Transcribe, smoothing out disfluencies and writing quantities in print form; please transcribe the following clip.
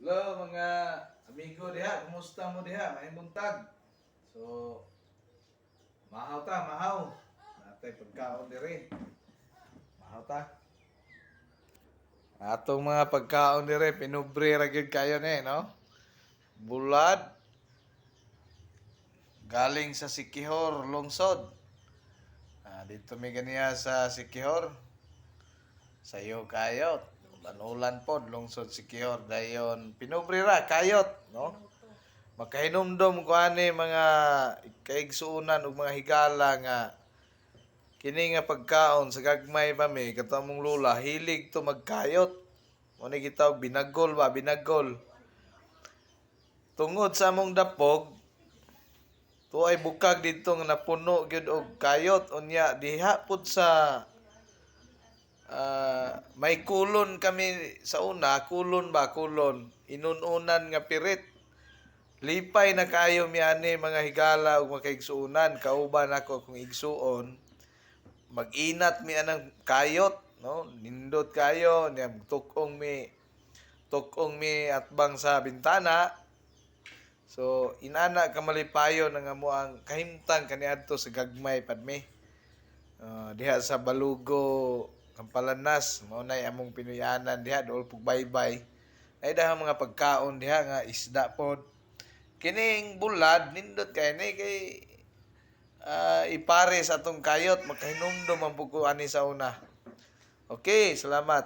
Hello, mga amigo diha, kumusta mo diha? Maayong buntag. So mahaw ta, mahaw. Natay pagkaon diri. Mahaw ta. Atong mga pagkaon diri, pinubre ra gyud kayo ni, no? Bulad galing sa Siquijor, lungsod. Ah, dito mi ganiya sa Siquijor. Sayo kayot. Ulan-ulan pod, lungsod Siquijor, dayon pinubre ra kayot, no? Makahinumdom ko ani, mga kaigsuonan ug mga higala, nga kini nga pagkaon, sa gagmay pa mi, kato among lola hilig to magkayot. Mo ni gitawag binagol ba, binagol. Tungod sa among dapog, tuay bukag didto nga napuno gyud og kayot. Unya diha pud sa may kulon kami sa una, kulon ba, kulon, inununan nga pirit. Lipay na kayo mi ani, mga higala ug mga kaigsuonan, kauban ako akong igsuon. Mag-inat mi anang kayot, no? Nindot kayo, niya tukong mi atbang sa bintana. So, inana ka malipayon ang amo ang kahimtang kaniadto sa gagmay pad mi. Diha sa Balugo, Campalanas, mao nay among pinuyanan diha, dool pug baybay. Ay dahang mga pagkaon diha nga isda pod. Kining bulad nindot kay ni kay ipare sa atong kayot, makahinumdom man pud ko ani sa una. Okay, salamat.